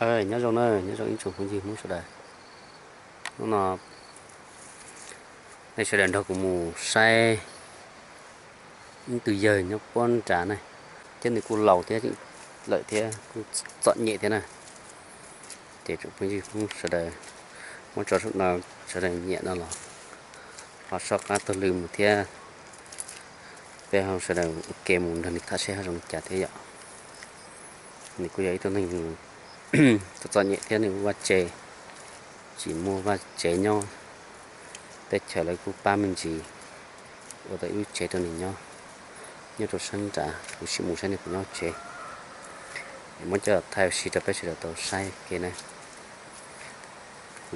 Nyob zoo na, nyob zoo ib tsoom phooj ywg Hmoob sawv daws. Hnub no nej sawv daws nrog kuv mus saib ib tug yawg nyob puab nrad na, thiab nws kuj laus thiab lawm thiab kuj txom nyem thiab na. Ces tsoom phooj ywg Hmoob sawv daws muab tso no, sawv daws nyiam no los ho soj qab taug lw mus thiab. Peb ho sawv daws ua ke mus nrog nws tham seb ho zoo li cas thiab yom. Nws kuj yog ib tug neeg txom txom nyem thiab nws vaj tse tsis muaj vaj tsev nyob, teb chaws lawv kuj pab me ntsis ua tau ib lub tsev rau nws nyob, nyob rau sab nrad. Kuv sim mus saib nws puas nyob tsev, muab coj thaij ua si rau peb sawv daws tau saib ke na.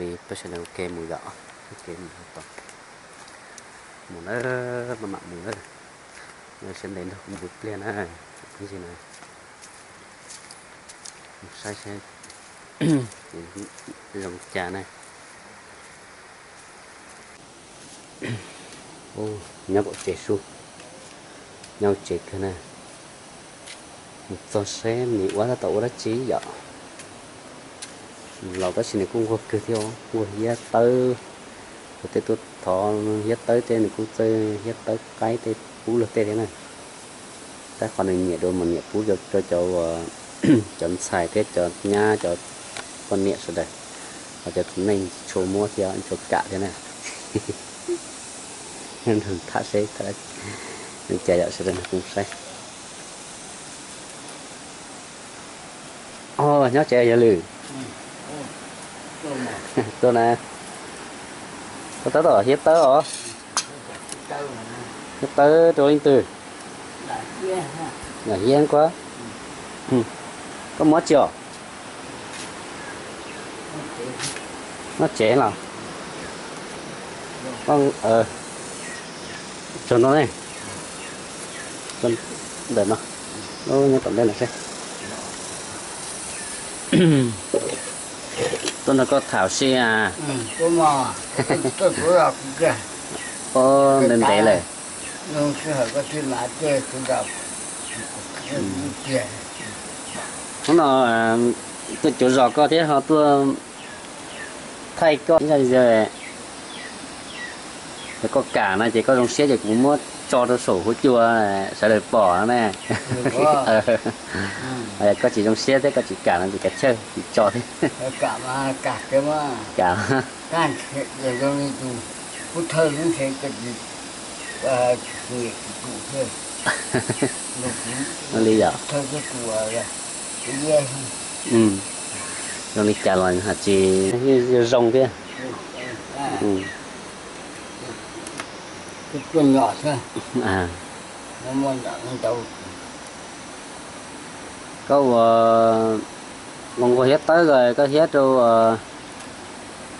Li peb sawv daws ua ke mus yom, ua ke mus tau, mus na, maj mam mus na, sawv daws nrog kuv mus ib pliag na, ib ntsis na, mus saib saib zoo cas na. Nyob kaum tsev su, nyob tsev kawg na. Mus txog saib nws ua tab tom ua dab tsi yom. Laus tab sis nws kuj nquag kawg thiab, nquag hiab tawb. Kuv tej tuaj thov hiab tawb tej nws kuj txawj hiab tawb qaib tej pub luag tej thiab na. Tab qhov nws nyiam dua mas nyiam pub rau cov, cov ntxhais thiab cov nyab cov poj niam sawv daws, ho cov tus neeg tsis tshua muab thiab tsis tshua kam thiab na. Nrog tham seb cas yom, sawv daws nrog kuv saib. Os, nyob tsev yog lwm tuaj na. Koj tab tom hiab tawb os. Hiab tawb rau leej twg? Yog hiab kuab. Koj muab tsi os? Nyob tsev los? Tsuag no ne. Ntawm no, nyob tom ntej no seb. Tuaj nrog koj tham si as. Ntev ntev lawm. Hnub no tuaj cuav zos koj thiab ho tuaj thaij koj ib zaj video. Yog koj kam no ces koj zoo siab ces kuv muab tso rau saum huab cua sawv daws pom na. Yog koj tsis zoo siab thiab koj tsis kam no ces kav chawj tsis tso thiab. Kam. Li yom. Zoo li cas los hais tsis zoo thiab. Koj ua, ua nquag hiab tawb ko koj hiab rau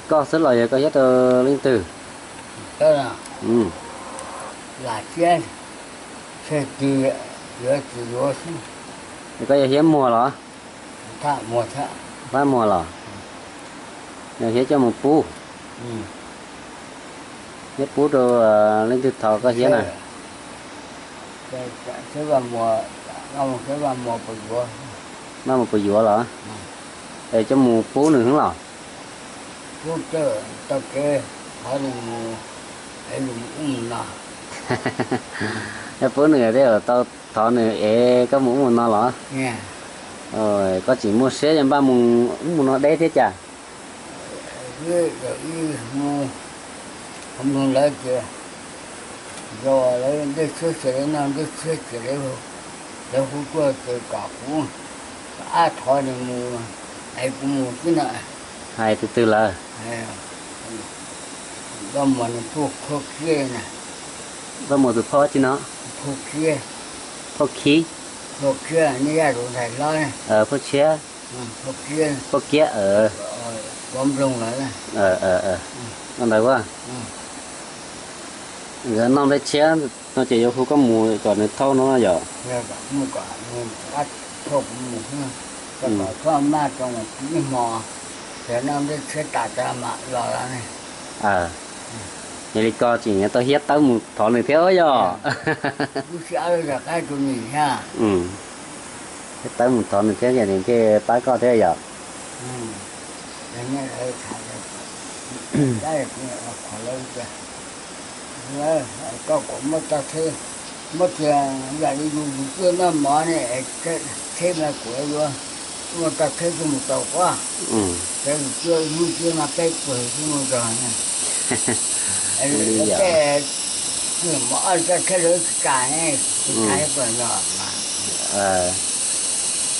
koj xwb los yog koj hiab rau leej twg? Koj yog hiab muag los? Pab muag los? Yog hiab coj mus pub? Hiab pub rau leej twg thov koj hiab na? Maj mus puas yuav los? Es coj mus pub nws los? Yog pub nws thiaj tau thov nws es koj mus ub mus no los? Koj tsis muaj siab yog npaj mus ub mus no deb thiab cas? Lawv ces yog lawv dej tshiab ces lawv noj dej tshiab ces lawv hu tuaj ces kom kuv ab thov nws mus, es kuv mus xwb na. Hais tus twg lawm? Npaj mus nws phauj Khib na. Npaj mus tus phauj tsi no? Phauj Khib. Phauj Khib. Phauj Khib, nej yaj tus ntxhais hlob. Phauj Tshiab. Phauj Kiab. Ua ntawd a. Nkawd noj dej tshiab no ces yuav hu koj mus kom nws thauj no yom? Yog li ko tseem yuav tau hiab tawb mus thov nws thiab yom? Hiab tawb mus thov nws thiab ces nws thiaj pab koj thiab yom? Koj kom muab tau kheb, muab tias yam li yus yus tuaj noj mov ne, kheb mas kuv yuav muab tau kheb tuaj mus tau koj, ces yus tuaj yus tuaj noj peb puas xwb mus tau ne. Tej mov ob li txoj tsheb lawv tsis kam ne, tsis kam puas yog mas.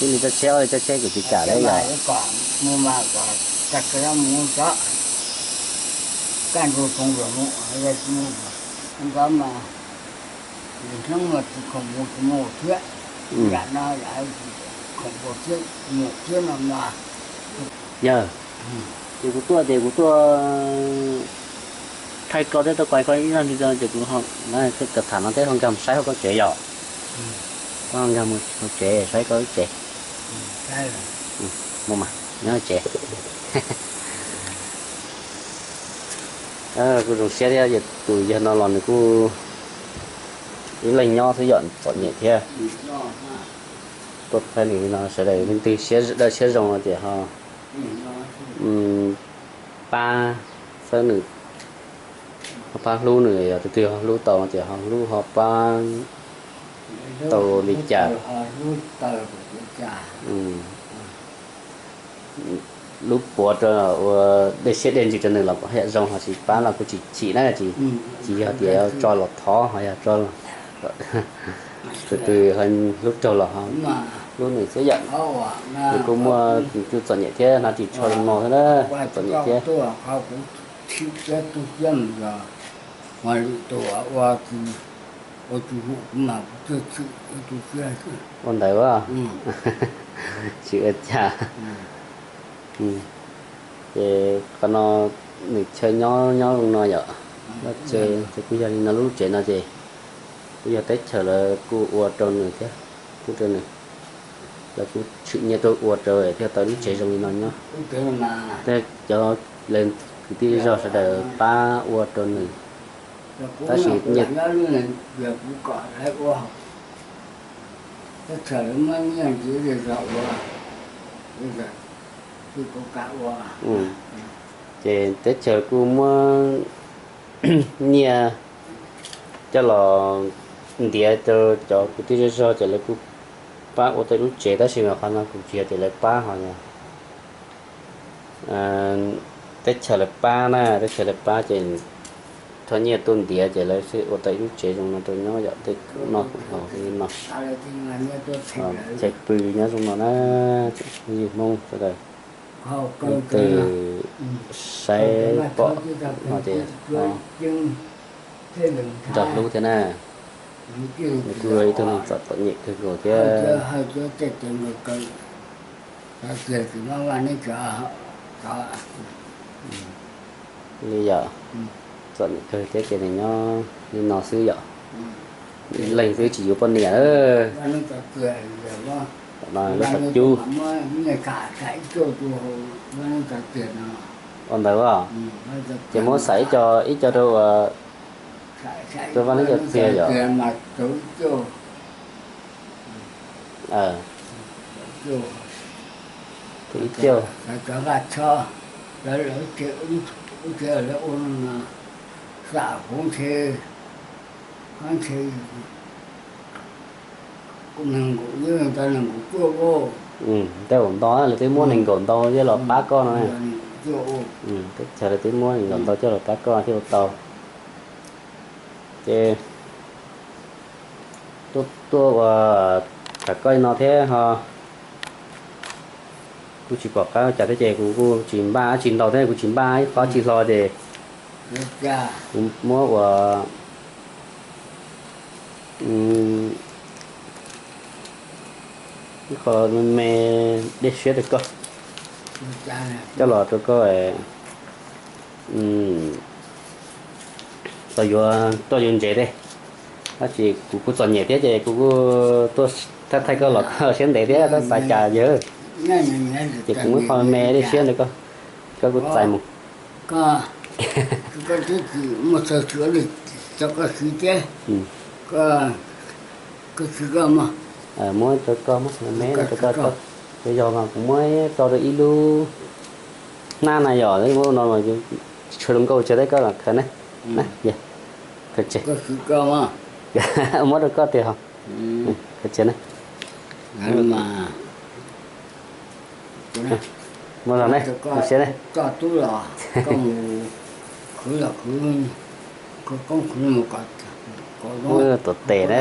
Ib li txoj tsheb ob li txoj tsheb kuv tsis kam li yom. Kom mus mas kom tag kis mus tso, kaj ntug phoov mus, ntawd mas hnub no tsis khoom mus tsis mus thiab, yam no yam khoom mus thiab mus thiab no mas. Yog, ces kuv tuaj ces kuv tuaj thaij koj thiab tuaj kuaj koj ib zaj video ces kuv cov tham no thiab ho nkag mus saib hauv koj tsev yom. Koj nkag mus hauv tsev saib koj lub tsev. Mus mas nyob tsev. Kuv zoo siab thiab, tus yawg no los nws kuj ib leeg nyob xwb yom, txom nyem thiab. Tuaj thaij nws li no sawv daws leej twg siab dawb siab zoo no ces ho pab, txhawb nws, ho pab hlub nws, yog tus twg ho hlub tau no ces ho hlub ho pab tau li cas. Lub puav rau ua dej siab dej ntsws rau nws los kuj yam zoo, ho tsis pab los kuj tsis chim na, tsis yog tias tso los thov ho yog tso, tus twg ho hlub raug los ho hlub nws xwb yom. Nws kuj muaj tus txom nyem thiab, hnav ris tsho zoo no thiab na, txom nyem thiab. Ua ntawd a, tsis ua cas. Ces qhov no nws chaw nyob nyob zoo no yom, ces kuj yog li no, lub tsev no ces kuj yog teb chaws lawv kuj ua rau nws thiab, pub rau nws, lawv kuj tshwm nyiaj tuaj ua rau thiaj tau lub tsev zoo li no nyob. Tej cov kwv tij zej zog sawv daws pab ua rau nws, tab sis nyiaj ces teb chaws kuj muab nyiaj coj los ntiav rau cov kwv tij zej zog ces lawv kuj pab ua tau lub tsev, tab sis mas qhov no kuj tsis yog tias lawv pab ho yog teb chaws lawv pab na, teb chaws lawv pab ces thov nyiaj tuaj ntiav ces lawv thiaj ua tau ib lub tsev zoo no rau nyob yom, tej no kuj haus li no. Chaw pw nyob zoo no na, yus Hmoob sawv daws leej twg saib pom no ces nrog hlub thiab na. Nws kuj yog ib tug neeg txom txom nyem kawg nkaus thiab. Li yom, txom nyem kawg thiab ces nws nyob li no xwb yom. Ib leeg xwb tsis yuav poj niam. Tam no lub qhov cub. Ua ntawd as, ces muab xav ib co ib co rau, rau vaj lub cov txiag yom. Tus ib co. Tej zaum ntau lawv twb muab nees nkaum ntau coj los pab koj no. Teb chaws lawv twb muab nees nkaum ntau coj los pab koj thiaj ua tau. Ces tuaj tuaj ua tham koj li no thiab ho kuj tsis pom qab ua cas thiab ces kuv kuj tsis npaj dab tsi ntau thiab, kuv tsis npaj ib qho dab tsi hlo ces kuv muab ua ib qho me me dej siab rau koj, coj los rau koj tau yuav toj yuav ntsev thiab. Tab sis kuv kuj txom nyem thiab ces kuv kuj tuaj thaij thaij koj los koj siab ntev thiab tab xav cas yawg. Ces kuv muab qho me me dej siab ntawd koj, koj kuj txais mus. Muab rau koj, muab me me rau koj. Yog mas kuv muab tso rau ib lub hnab na yom, muab no tsis tshua zoo nkauj tseg thiab, koj los khaws ne. Khaws tseg. Muab rau koj tiag ho. Khaws tseg ne. Muab los ne, siab ne. Tuam tes na.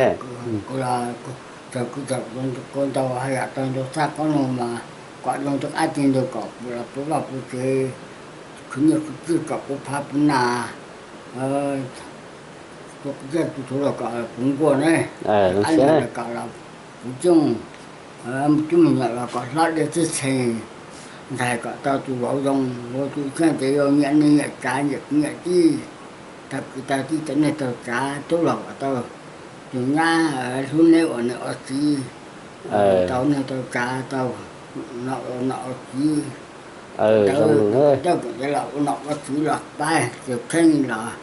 Koj ntau haj yam tau nrog txaj koj no mas kom zoo rau qab tij ntug kom puv los puv vaj puv tsev, khwv nyiaj khwv txiaj kom puv phav puv nas, tus qub tij tus thuv los kom puv nkuaj ne, ab nyuam los kom los puv txooj, cub me nyuam los kom hlob dej txhij txheem, ntxhais kom tau tus vauv zoo, ua tus kheej ces yog nyiam niam nyiam tsav nyiam kwv nyiam tij, tau kwv tau tij tau niam tau tsav, tub los kom tau tus nyab hlub neb ua niam ua txiv, tau niam tau tsav tau nom ua nom ua txiv, tau kom los ua nom ua txiv los pab tus kheej los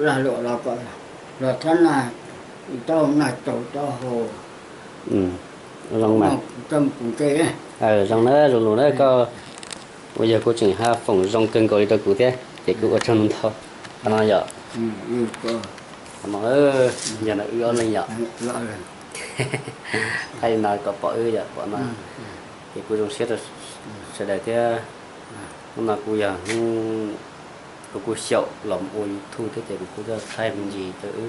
lag luam los kom los thab nag tau nag tsaus tau haus. Zoo mas. Zoo na, zoo lus na koj. Uas yog kuv tseem haj foom zoo kawg nkaus li rau kuv thiab ces kuv ua tsaug ntau. Qhov no yom, qhov no yog no wb ob leeg yom. Thaij li no kom pom wb yom, pom no ces kuv zoo siab rau sawv daws thiab. Hnub no kuv yog hnub kuv kuj xyaum los ua YouTube thiab ces kuv kuj tuaj thaij me ntsis rau wb,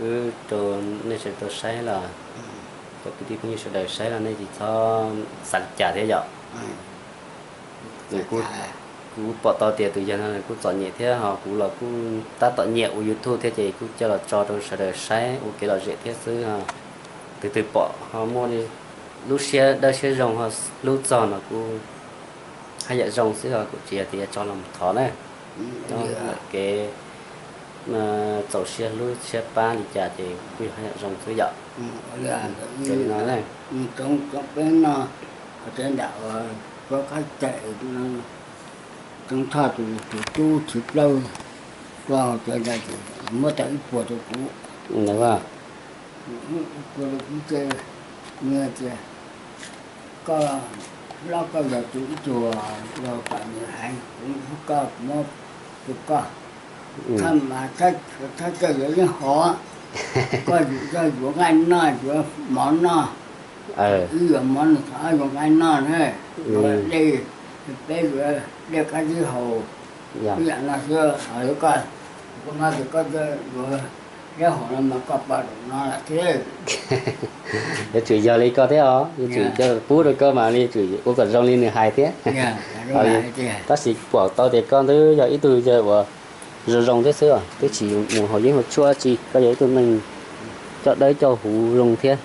wb rau nej sawv daws tau saib los, cov kwv tij phooj ywg sawv daws saib los nej tsis txhob xav li cas thiab yom. Kuv pom tau tias tus yawg no kuj txom nyem thiab ho kuv los kuj tab tom nyiam ua YouTube thiab ces kuj coj los tso rau sawv daws saib ua kev lom zem thiab xwb. Tus twg pom ho muaj lub siab dawb siab zoo ho hlub txog no kuj haj yam zoo xwb ho kuj tsis yog tias yuav tso los thov na. Kev txaus siab hlub siab pab li cas ces kuj yog haj yam zoo xwb yom. Li no peb no, cov nram ua kab cai, Txoov Thoj tus tub txiv plaub, muab tau ib puas rau kuv, ib puas rau kuv ces nws tias koj hlob koj yog tus ib tug laug tom nws heev, kuv hlub koj kuv muab rau koj. Thaj mas thaj cai yuav yeeb hov, koj yuav coj yuav nqaij noj yuav mov noj, ib yuav mov noj, ob yuav nqaij noj na, yuav dej, peb yuav dej kab zib haus, ib yam no xwb. Koj, kuv no ces koj yuav dej haus no mas koj pom no lawm thiab. Yuav tsum yog li koj thiab os, yuav tsum coj pub rau koj mas yuav tsum ua kom zoo li nws hais thiab. Tab sis pom tau tias koj twb yog ib tug yawg uas zoo zoo thiab xwb os, twb tsis mus haus yeeb haus tshuaj tsi, koj yog ib tug neeg coj dawb coj huv zoo thiab.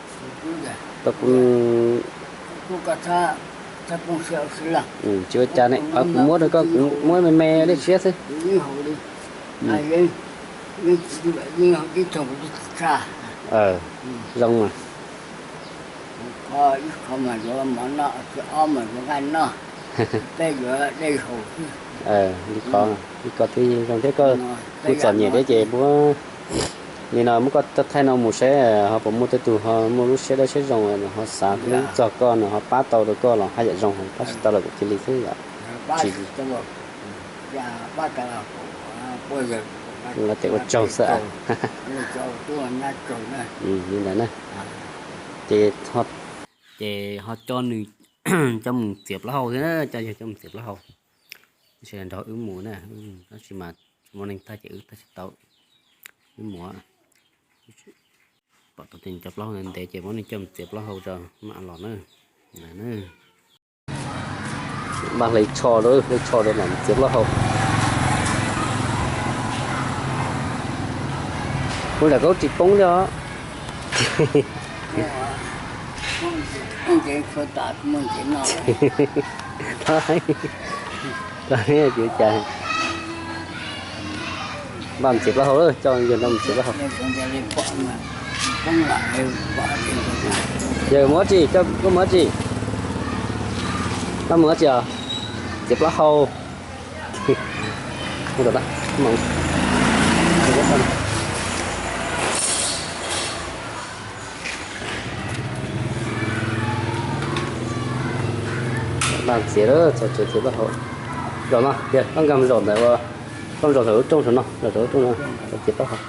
Tsis ua cas ne, kuv muab rau koj, kuv muab me me dej siab xwb. Zoo mas. Li ko twb zoo thiab, koj kuj txom nyem thiab ces muab, nim no muab koj thaij no mus saib ho puas muaj tej tug ho muaj lub siab dawb siab zoo ho xav hlub txog koj no ho pab tau rau koj los haj yam zoo, pab tsis tau los kuj cia li xwb yom. Tsis ua tes ua tsaug xwb. Li ntawd na. Ces, ces ho coj nws coj mus txiav plaub hau thiab na, coj yawg coj mus txiav plaub hau. Sawv daws nrog wb mus na, tab sis mas tsis muaj neeg thaij ces wb thaij tsis tau. Wb mus, pom tau tias cov plaub hau ntev ntev ces muab nws coj mus txiav plaub hau tso mam los na. Npaj hle tsho rau, hle tsho rau mam txiav plaub hau. Kuv lam kaub tsis poob li os. Npaj mus txiav plaub hau, coj yawg nrog mus txiav plaub hau. Yawg mus tsi, koj mus tsi? Koj mus tsi os? Txiav plaub hau. Npaj txiav lawm, txog tsev txiav plaub hau. Zaum no tiag, koj nkag mus zaum ntawm, koj zaum ntawm lub rooj saum no, zaum saum lub rooj no, txiav plaub hau.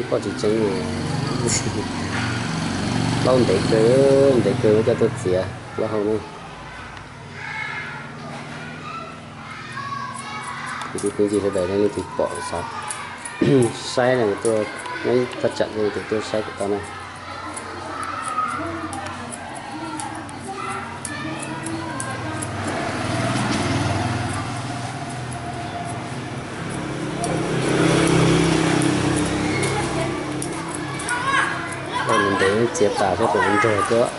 Poj tsis tseeb, plaub ntev kawg, ntev kawg coj tuaj txiav plaub hau na. Kwv tij phooj ywg sawv daws, nej leej twg pom xav saib no tuaj, nyob thaj tsam leej twg tuaj saib kuv tau na. Ntev txiav tas thiab, tus nrog tuaj.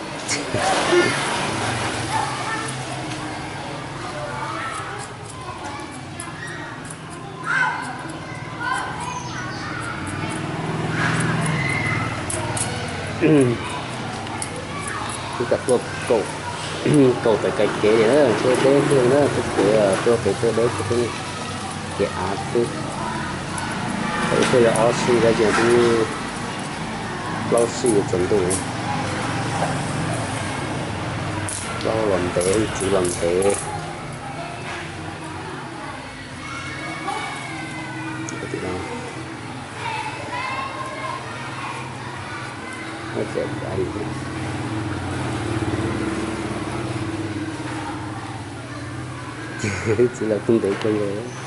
Twb kam tuaj kaum tawm kais kev li na, tuaj deb xwb na, tuaj kev, tuaj pem tuaj deb xwb, kev av xwb. Thaum ub tuaj yog ob sij, tab sis twb plaub sij yuav tsaus ntuj. Plaub los ntev, txiv los ntev. Txiv los kuj ntev kawg nkaus.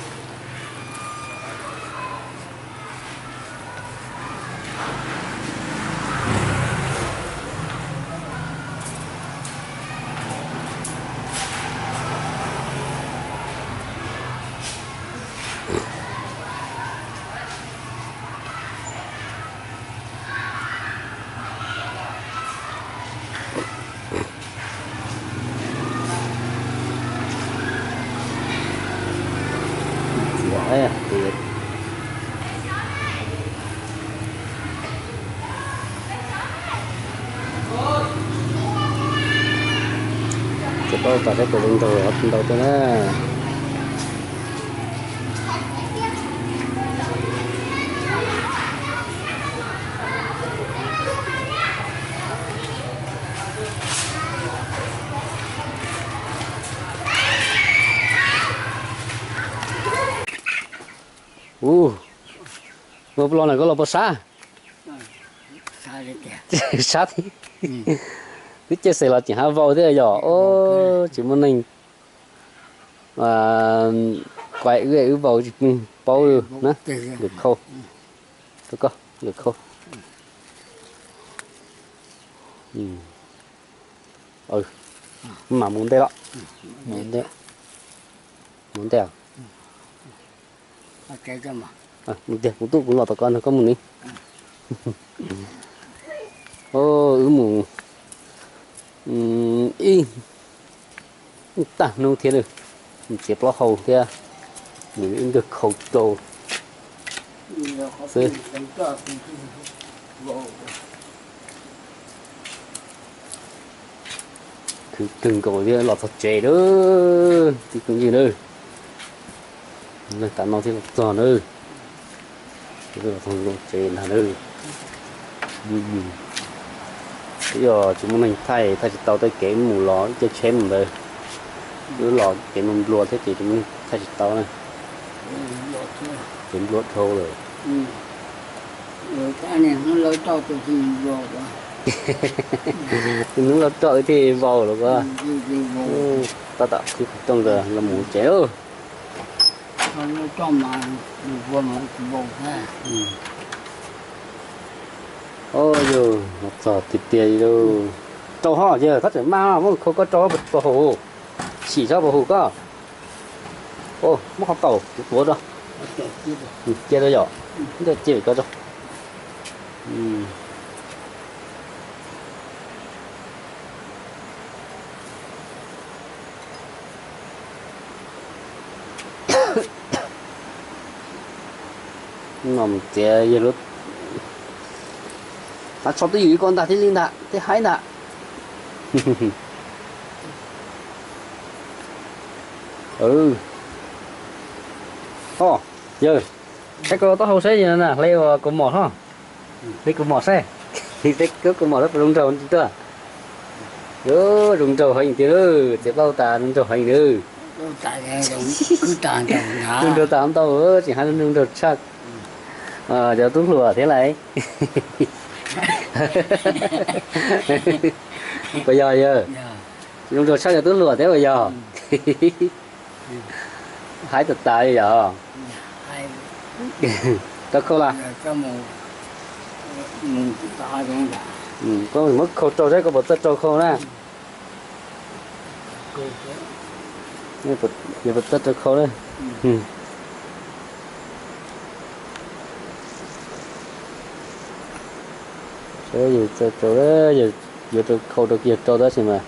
Ces paub tas saib puas zoo nraug, ho ntau thiab na. Ua, mus puas los na, koj los puas sab? Sab thiab. Wb caij xes los tseem hab vau thiab yog, tsis muaj neeg kuaib wb, wb vau tsis pheej paub na. Nkawm khau, koj nkawm khau. Mam mus ntej los, mus ntej, mus ntej. Mus tiag, kuv tuaj kuv los tom koj no, koj mus ni. Wb mus ib tag hnub thiab, mus txiav plaub hau thiab, mus ib nkawg khau rau xwb. Khwv kawg nkaus thiab los txog tsev lawm tib phooj ywg na. Tam no thiab los txog na. Los txog tsev ntag na. Twb yog tsis muaj neeg thaij, thaij tsis tau tej kev mus los ib ce tsheb mus ntawd. Wb los kev nplua nplua thiab ces tsis muaj neeg thaij tsis tau na. Kev nplua dhau lawm. Hnub loj roj thiaj vau los ko. Tab tom qhib qhov rooj los mus tsev lauj. Yog los txog tiag tiag li lauj. Rau ho yog koj tseem maj muab khau koj rau puas haum, sim saib puas haum koj. Muab qhov taum tuav rau. Cia rau yom, cia ko rau. No mus txiav yawg lub, hnav tsho twb yws ko ntag thiaj li ntag, thiaj haib ntag. Os, yawg, saib koj taub hau saib na, hle ua kaus mom hlo. Hle kaus mom saib. Hle kaus mom saib puas zoo nraug tsis tuaj. Zoo nraug heev tiag lauj, txiav plaub tas zoo nraug heev nawb. Zoo nraug tas ntau, tseem hais zoo nraug tshaj cov tub hluas thiab lauj. Puas yog yawg? Zoo nraug tshaj cov tub hluas thiab puas yog? Haib tas tas li yom. Rau khau las? Koj muab khau rau saib koj puas txawj rau khau na. Yog puas txawj rau khau na. Saib yawg txawj rau, yawg yuav rau khau rau kiag rau tab sis mas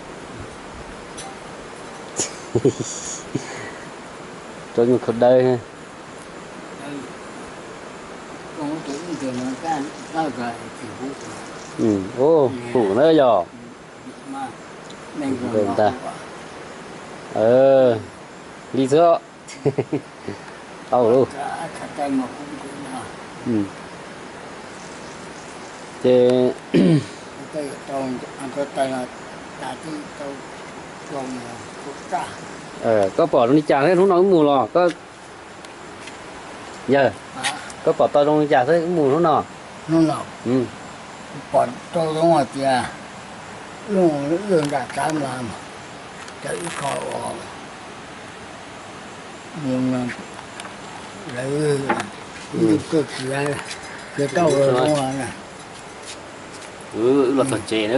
rau nyuag khau dawb. Ub, hum na yog. Ntag. Li xwb. Tau lauj. Ces koj pom zoo li cas thiab hnub no wb mus los koj? Yawg, koj pom tau zoo li cas thiab wb mus hnub no? Hnub no pom tau zoo hais tias wb mus wb yawg nram Txav Mlas, cov ib qho uas lawv tus tuaj txiav, txiav tau zoo na. Wb los txog tsev,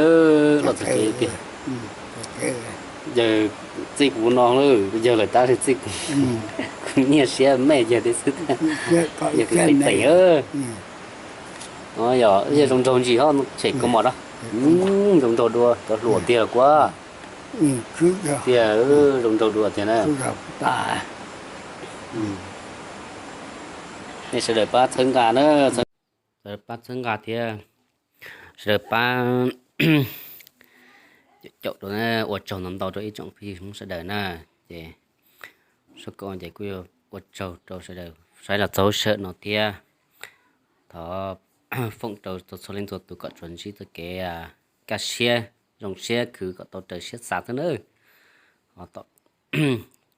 los txog tsev tiag. Yawg txij kuv no, yawg lawm tab sis txij kuv, kuv nyiaj siab me yawg thiab xwb, yawg kuv pem pem. Yog yawg zoo nraug ntsis ho tshem kaus mom rau. Zoo nraug dua cov hluas tiag los kuv. Tiag, zoo nraug dua tiag na. Nej sawv daws pab txhawb nqa na, sawv daws pab txhawb nqa thiab, sawv daws pab caum rau na, ua tsaug ntau ntau rau ib tsoom phooj ywg Hmoob sawv daws na. Ces sab ko ces kuj yuav ua tsaug rau sawv daws saib los txog lub sij hawm no thiab. Thov foom rau txhua leej txhua tus kom tsuas ntsib txoj kev kaj siab zoo siab khwv kom tau raws siab xav xwb nawb. Ho tom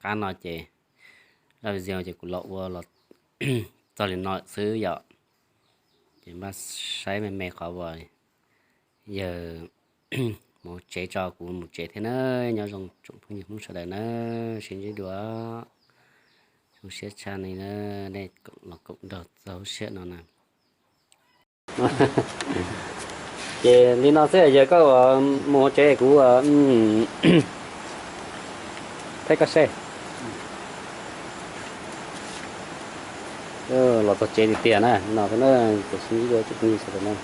qab no ces zaj video ces kuv los ua los txog li no xwb yom. Ces npaj saib me me qhov uas yawg mus tsev tso kuv mus tsev thiab na. Nyob zoo tsoom phooj ywg Hmoob sawv daws na, sib ntsib dua. Zoo siab tshaj nej na, nej los koom nrog txog lub sij hawm no na. Ces li no xwb yawg, koj mus tsev kuv thaij koj seb. Los txog tsev tiag tiag na no, sib ntsib dua tsoom phooj ywg sawv daws na.